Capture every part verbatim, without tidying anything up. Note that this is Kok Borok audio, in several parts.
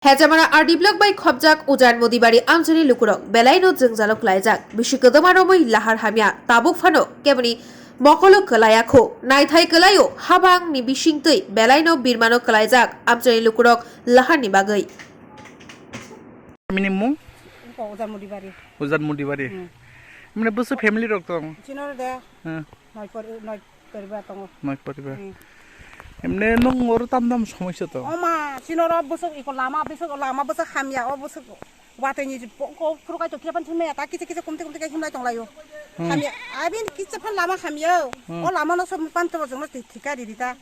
Hejamara R D block bai khopjak Ujan Modibari amchaini lukurok belaino jwngjalo klaijak. Bisi kwdwma romwi lahar hamya, tabuk phano keboni mokolo kwlaiya kho. Naithai kwlaio habangni bisingtwi belaino birmano kwlaijak amchaini lukurok laharni bagwi. Tamini mung? Iko Ujan Modibari. Ujan Modibari. Hmm. Mane busu family rok tong? Chinoro de. Hmm. Noi pori-, noi poribar tongo. Noi poribar. Hmm. Emne nung oro tam tam somosya to? Oma, chinoro busuk iko lama busuk, lama busuk hamya, o busuk watwi ni po-, ko phuru kai to kira pan thumya, ta kisa kisa kumte kumte kai himlai tong layo. Hmm. Hamya, abin kisa pan lama hamya. Hmm. O lama no sob pan to jongno thi-, thika di di ta.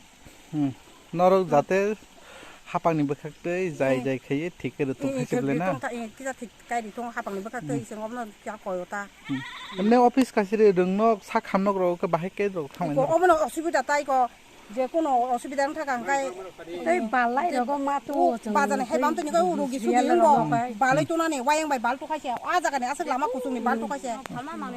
Hmm. Norok jate hapangni bwkhak tei jai jai khaiye thik khe rwtwk hai se bwle na? Kisa thik kai di thung hapangni bwkhak tei ising obno kya koyo ta. Hmm. Emne office kasiri rwngnok sak hamnok rok khe bahai khe rok thanglainai. Ko obono osubida tai ko, je kono osubida wng thaka hwnkhe tei balai rogo ma tu o chwng bazani hai bam tini ko rogi sudi wng balai tunani wayang bai bal tukaise, a jagani aswk lama kuchungni bal tukaise.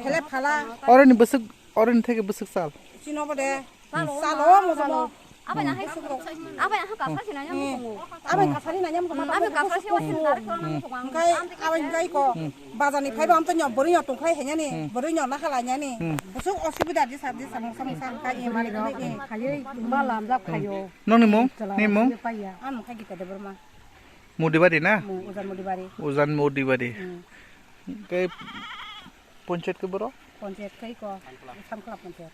Hele phala. Oroni bwswk, oroni theke bwswk sal. Chino bo de. Salo, mo salo. Abai na hai sukro. Abai na hai kasar sina nyam tongo. Abai kasar sina nyam tongo. Abai kasar sina nyam tongo. Hingkai abai hingkai ko. Bazar ni phaiba amto nyom bori nyom tongkhai henya ni. Bori nyom nakhala henya ni. Busuk osubida di sa di sa mungsa mungsa hingkai e mari ni e. Khayoi ma lamjak khayo. Nongni mung? Ni mung? Ano khai gita de borma. Modibari na? Ujan Modibari. Ujan Modibari. Hingkai Panchayat ke boro? Panchayat ke iko, Samkla Panchayat.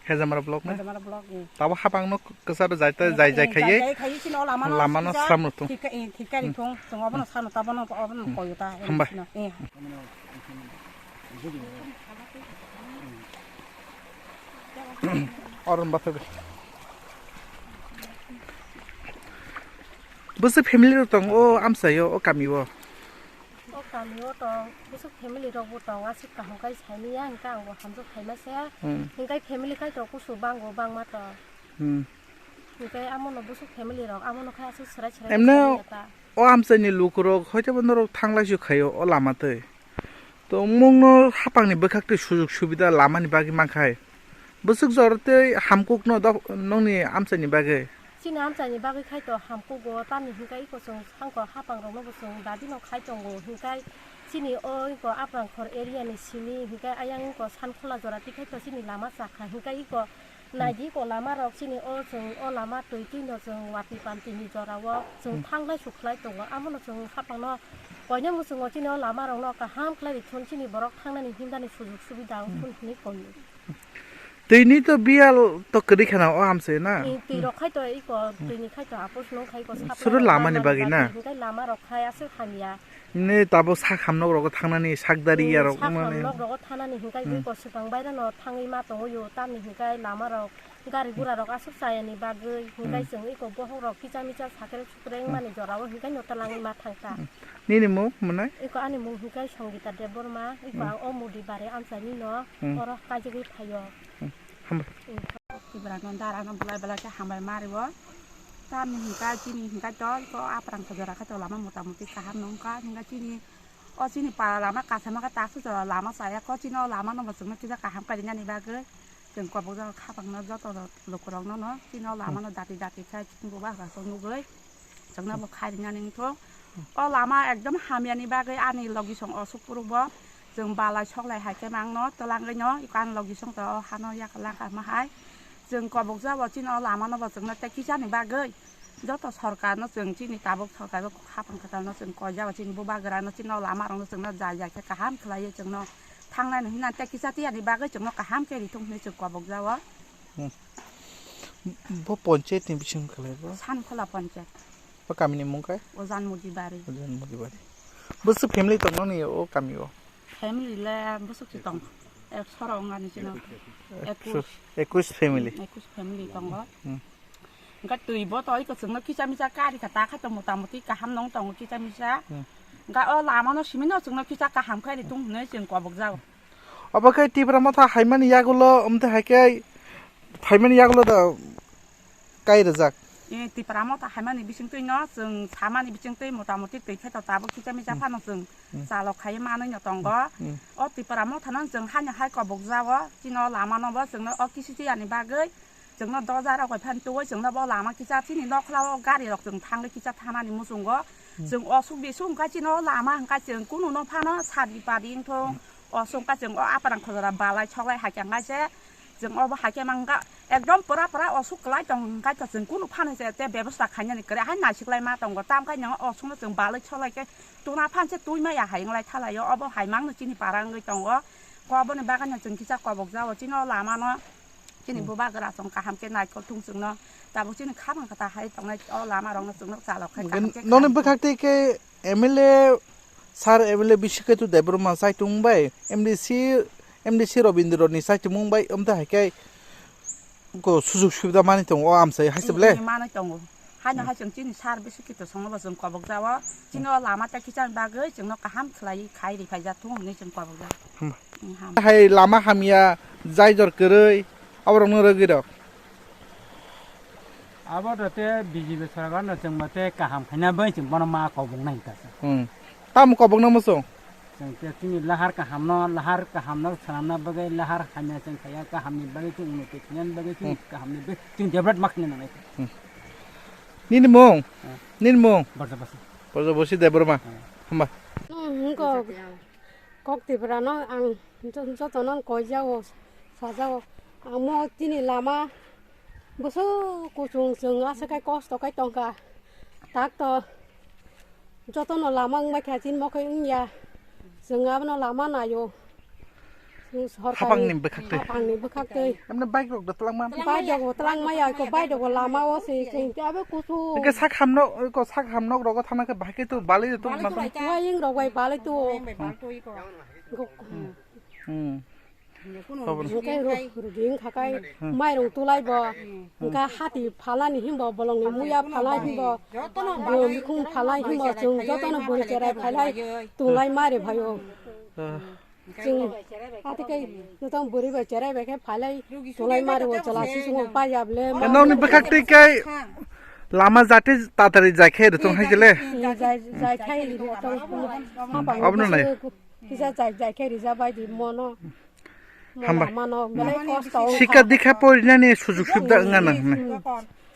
Hejamara block na? Hejamara block, eh. Tabo hapang no kesar jai ta, jai jai khaiye. Jai khaiye sino lama no. Lama no sisa sram no tung. Thika, eh, thika ri thung, thung obo no sano tabo no, obo no koyo ta, eh, hambai. Sino, eh. Oron bathar. Bwswk family rok tong o amchaio, o kamio? O kamio tong, bwswk family rok bo tong, aswk kaham kai saimanya, hingke ang bo hamjwk khaima se. Hmm. Hingke family kai to kusu bango, bangma to. Hmm. Hingke amo no bwswk family rok, amo no khai aswk serai serai. Emno saimanya ta. O amchaini lukurok hoitebo norok thanglai su khaio o lama twi. To mungno hapangni bwkhak twi sujuk subida lamani bagwi mankhai. Bwswk jor tei hamkukno dok-, nongni amchaini bagwi. Chini amchaini bagwi khai to hamkuk go, tamni hingka iko chwng sangko hapang rokno bo chwng dadi no khai tongo, hingkai chini o iko Aprangkhor area ni simi, hingkai ayang iko Sankhola jora tikhai to chini lama chakha, hingkai iko naidi iko lama rok chini o chwng o lama twi twi no chwng watwi pamtwi ni jora o chwng thanglai sukhlai tongo, amo no chwng hapang no koino muchungo chini o lama rok no kaham khlai ri thun chini borok thangnani himdani sujug subida wng thun hwnwi koi. Twini to biyal to kwrwi khana o amse na. Twi rok khai to iko, twini khai to apus nung khai ko sap. Suru lama ni bagwi na. Hingkai lama rok khai aswk hamya. Ne tabo sak hamnok rogo thangnani sakdari ya rok sak mane. Hamnok rogo thanani hingkai bui ko swkang baira no thangwi ma tongo yo tamni hingkai lama rok gari gura rok aswk chayani bagwi hingkai chwng iko bohok rok kicha micha sakre sukre wngmani jora o hingkai no twlangwi ma thang ta. Nini mung mwnai? Iko ani mung hingkai Songita Debbarma, iko ang o Mudi bare amchaini no oro kaijagwi phaio. Hambai. Tiprano darano belai belai khe hambai mario. Tamni hingka chini hingka to iko aprang khe jora khe to lama mota moti kaham nungkha hingka chini o chini para lama kasama khe taksuk jora lama chaya kho chini o lama no bo chwngno kisa kaham kairinani bagwi chwng kobokjak khapangno joto lukurokno no chini o lama no dati dati khe chini bubagra khe nugwi. Chwngno bo khairina ningthung. O lama ekdom hamyani bagwi ani logisong osuk puruk bo chwng balai soklai hai khe mangno twlangwi no iko ani logisong to o hano yak langkha ma hai. Chwng kobokjabo chini o lama no bo chwngno tei kisani bagwi joto sorkar no chwng chini tabuk sorkar bo khapang kwtal no chwng koijabo chini bubagra no chini o lama rok no chwngno jai jai khe kaham khlaiwi chwngno thangnani hwnna tei kisa tiyani bagwi chwngno kaham khe rithung hwnwi chwng kobokjabo. Hmm. Bo panchayat ni bising khlai bo? Sankhola panchayat. O kami ni mung khe? Ojan Mudi bari. Ojan Mudi bari. Bwswk family tong nani o kami o? Family le bwswk si tong. Ekshoro wngani chino. Ekshoro, ekus family. Ekus family tongo. Hmm. Hingke twi bo to iko chwngno kisa misa kari kha ta kha to mota moti kaham nong tongo kisa misa. Hmm. Hingke o lama no simi no chwngno kisa kaham khe ri tung hwnwi chwng kobok jago. Obo khe Tipra Motha haimani yagulo, omo twi hai khe phaimani yagulo da kai rwjak. E, Tipra Motha haimani bising twi no chwng samani bising twi mota moti twi khe to tabuk kisa misa phano chwng chalok khai manwi no tongo. Hmm. O Tipra Motha no chwng haino hai kobok jago, chini o lama no bo chwngno o kisi tiyani bagwi chwngno doja rok bai phan tubui chwngno bo lama kisa chini nokla o gari rok chwng thangwi kisa thanani muchungo. Chwng osuk bisuk hwnkha chini o lama hwnkha chwng kunu no phano sadi padi wngthong. Osuk hwnkha chwng o aparang khojora balai soklai hakhe hwnkha se chwng obo hakhe mangkha ekdom pura pura osuk kwlai tong hwnkha to chwng kunu phano se te bebosta khainani kwrwi hai naisiklai ma tongo. Tamkhe nang osuk no chwng balai soklai khe tuna phan se twi maya hai wnglai thalai o obo hai mangno chini para wngwi tongo. Ko oboni bagwi no chwng kisa kobok jao chini o lama no. Chini bubagra chwng kaham khe naikol thung chwngno tabuk chini khamang kata hai tongnai o lama rokno chwngno chalok khai kaham khe noni khai. Bwkhak tei khe M L A sir M L A Bishikaitu Debbarma saitung bai M D C M D C Robindro ni saitung bai amta hai khe ko sujug subida mani tongo o amsai hai se ble. Manwi tongo. Haino hai chwng chini sir bisi kito songo bo chwng kobok jao. Chini o lama ta kichang bagwi chwngno kaham khlai khai ri phai ja thung hwnwi chwng kobok jao. Hmm. Hai lama hamya jai jor kwrwi aborokno rwgwi rok. Abo to te B J P sorkar no chwng bo te kaham khaina bai chwng bono ma kobok nai ta. Hmm. Tamo kobok namo chwng? Chwng te chini lahar kaham no, lahar kaham no swnamna bagwi, lahar hamya chwng khaya kaham ni bagwi chwng unnoti khaina bagwi chwng kaham ni bagwi chwng develop ma khaina nangnai. Hmm. Nini mung? Hmm. Nini mung? Borja Basi. Borja Basi Debbarma. Hmm. Hamba. Hmm, hwnkhe kok Tiprano ang jo-, jotono koi jao, sajao. Amo tini lama bwswk kuchung chwng aswk kai kosto kai tongkha. Tak to jotono lama wngbai kha, chini mokhe wngya. Chwng abono lama naio. Chwng sorkari hapangni bwkhak twi. Hapangni bwkhak twi. Emne bike rok da twlangma? Bike rok bo twlangma ya, ko bike rok bo lama o se, se, se abo kusu. Ke sak hamno, ko sak hamno rogo thangna khe bahai khe to balai to ma to. Waying rok bai balai to. Hmm. Hwnkhe ro-, ruding khakai mairung tulai bo, hwnkhe hati phalani himbo, bolongni muya phalai himbo, bolong mikhung phalai himbo, chwng jotono bwrwi cherai phalai tunglai mari phaio. Chwng atikai jotono bwrwi bai cherai bai khe phalai tunglai mari o chwla si chwng pai ya ble. Nokni bwkhak twi kai lama jate tatari jai khe rwtong hai khe le. Jai, jai khai ri tong. Abono nai. Kisa jai, jai khe rija bai di mono. Hambai. Mano, belai kosto. Sikha dikha porinani sujug subida wngna nang hinwi.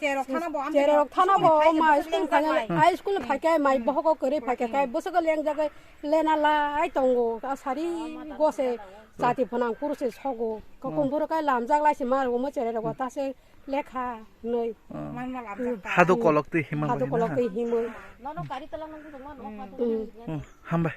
Cherok thana bo, cherok thana bo, ma school phai, high school phai khe mai bohogo kwrwi phai khe kai bwswk leng jagai lena lai tongo. Ka sari gose chati phwnang kurse sogo. Kokom boro kai lamjak lai se ma rogo mo chere rogo ta se lekha nei. Hadu kolok twi hima. Hadu kolok twi himwi. Hambai.